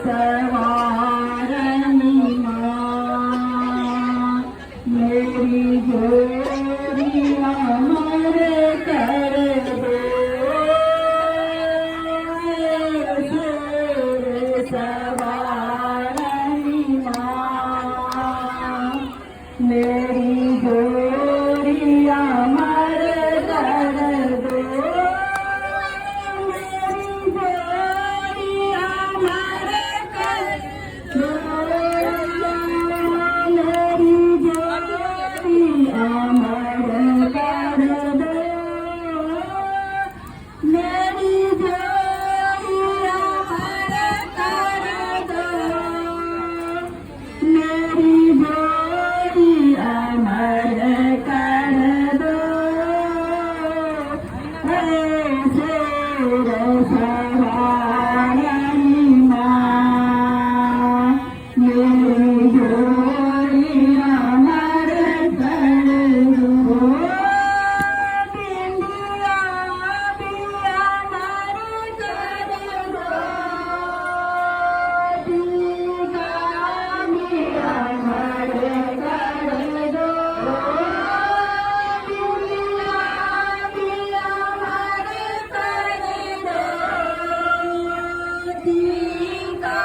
सवारनी माँ, मेरी जोड़ी अमर कर दो। शेर सवारनी माँ, मेरी जोड़ी अमर कर दो। मेरी जोड़ी अमर कर दो। मेरी जोड़ी अमर कर दो। मेरी जोड़ी अमर कर दो। मेरी जोड़ी अमर कर दो। शेर सवारनी माँ, मेरी जोड़ी अमर कर दो। बिंदिया भी अमर कर दो। टीका भी अमर कर दो। बिंदिया भी अमर कर दो। टीका